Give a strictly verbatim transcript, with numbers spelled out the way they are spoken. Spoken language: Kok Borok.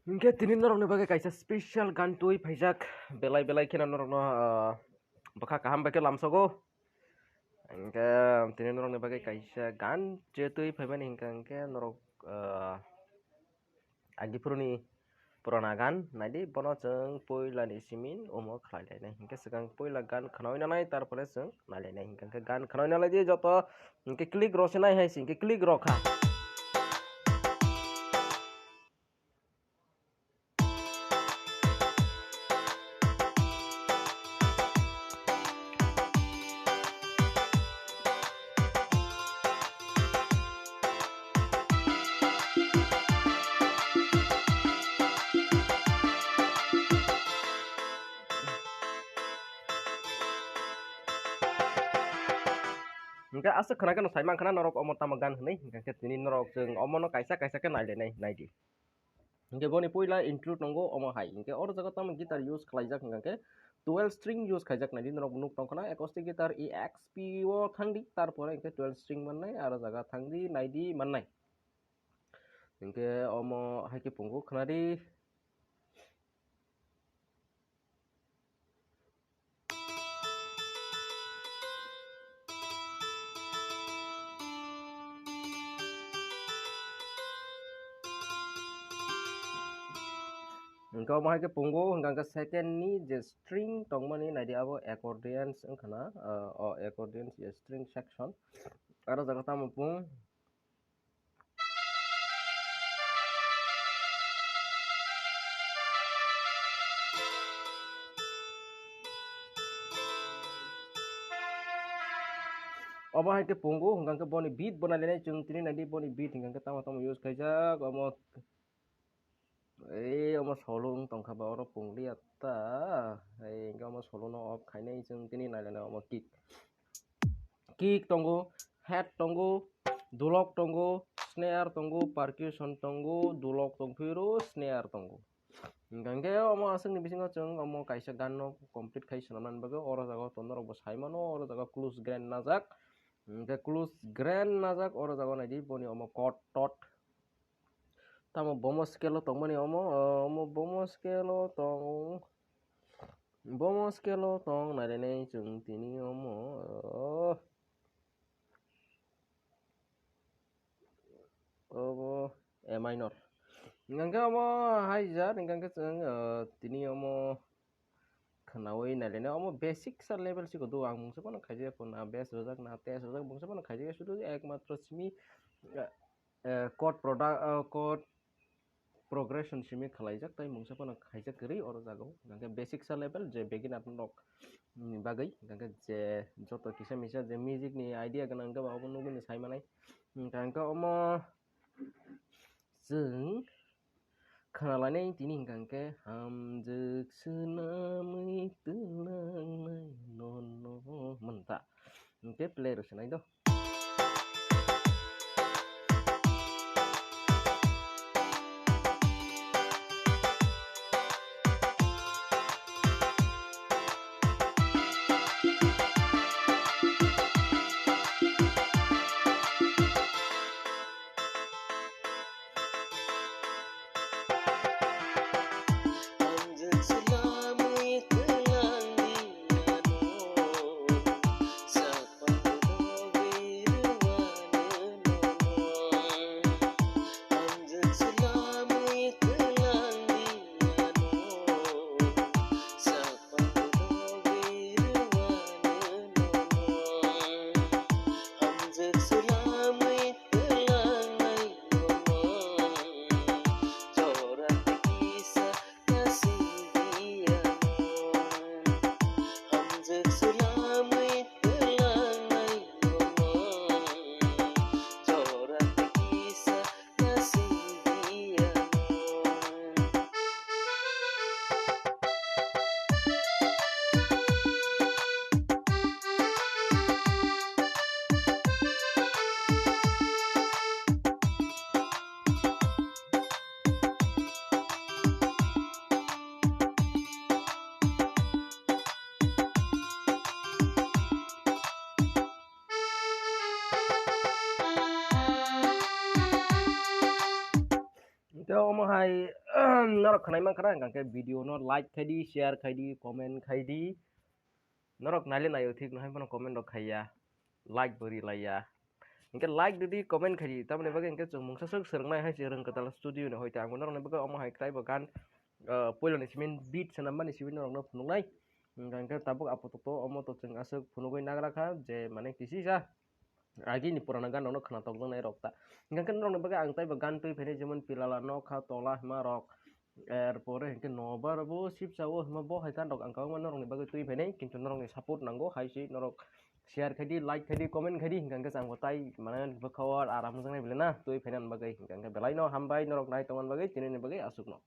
Hinkhe tini norokni bagwi kaisa special gan twi phaijak, belai belai kheno norokno, ah, bwkha kaham bai khe lamsogo. Hinkhe tini norokni bagwi kaisa gan je twi phaimani hinkhe, hinkhe norok, ah, agiphuruni purana gan naidi, bono chwng puilani simi omo khlai lainai. Hinkhe swkang puila gan khnaui nanai, tarpore chwng nai lainai. Hinkhe gan khnaui nalai di joto, hinkhe click rw se nai hai se, hinkhe click rw kha. Hinkhe aswk khwna khe no sai mankha na norok omo tamo gan hwnwi, hinkhe tini norok chwng omono kaisa kaisa khe nai lainai, nai di. Hinkhe boni puila interlude tongo omo hai. Hinkhe oro jaga tamo guitar use khlaijak hinkhe twelve string use khaijak nai di, norok nuk tong khna acoustic guitar E X P o thang di, tarpore hinkhe twelve string mannai, aro jaga thang di, nai di mannai. Hinkhe omo hai khe pungo khna di. Hinkhe omo hai khe pungo, hinkhe second ni je string tongmani nai di, abo accordions wngkha na, ah, o accordions je string section. Aro jaga tamo pung. Obo hai khe pungo, hwnkha khe boni beat bo nai lainai chwng tini nai di, boni beat hwnkha khe tamo tamo use khaijak, omo, ei, omo solo wng tongkha ba, oro pung liya ta, ei, hwnkhe omo solo no off khainai chwng tini nai lainai, omo kick. Kick tongo, head tongo, dulok tongo, snare tongo, percussion tongo, dulok tongphiro, snare tongo. Hingkha hingkhe omo aswkni bisingo chwng omo kaisa ganno complete khai swnamnani bagwi oro jaga o to norokbo sai mano, oro jaga o chorus grand najak. Hingkhe chorus grand najak, oro jaga o naidi boni omo chord tot. Tamo bomo scale o tongmani omo, omo bomo scale o tong, bomo scale o tong nailainai chwng tini omo, oh. Obo A minor. Hingkha khe omo hai jat, hingkha khe chwng, oh, tini omo khwnaui nailainai omo basic sa level si kodu ang mungsa phano khaijak phano na bass rwjak na test rwjak mungsa phano khaijak sudu ekmatro simi, eh, eh, chord product, eh, chord progression simi khwlaijak tei mungsa phano khaijak kwrwi oro jaga o. Hingkha khe basic sa level je beginner rok ni bagwi, hingkha khe je joto kisa misa je music ni idea gwnang hingkha ba obo nugwi ni sai manai. Hingkha khe omo chwng khwnalainai tini hingkha khe hamjwk swnamwi twlangnai nono hwnta. Hingkhe play rw swnai do. Omo hai norok khwnai mankha na, hwnkhe video no like khai di, share khai di, comment khai di. Norok naile naio thik no, hai phano comment rok khaiya, like bo ri laiya. Hwnkhe like rwdi, comment khai di, tamoni bagwi hwnkhe chwng mungsa swk swrwngnai hai se Rwng Kwtal Studio ni hoite ang bo norokni bagwi omo hai kwtai bo gan, ah, puiloni simi beat swnam mani simi norokno phunuknai. Hwnkhe tabuk apatot omo to chwng aswk phunugwi nagra kha je mane kisisa agini purana gan rokno khwnatok jaknai rok ta. Hwnkhe norokni bagwi ang taibo gan twi phainai, jemon Pilala Nokha Tola hima rok, er pore hwnkhe Nobar bo sipsa o hima bo hai gan rok ang kwbangma norokni bagwi twi phainai, kintu norokni support nango hai se norok share khai di, like khai di, comment khai di, hwnkhe ang bo tai mane bwkha o aram jaknai belai na twi phainani bagwi. Hwnkhe belai no hambai norok nai tongmani bagwi, tini ni bagwi aswk no.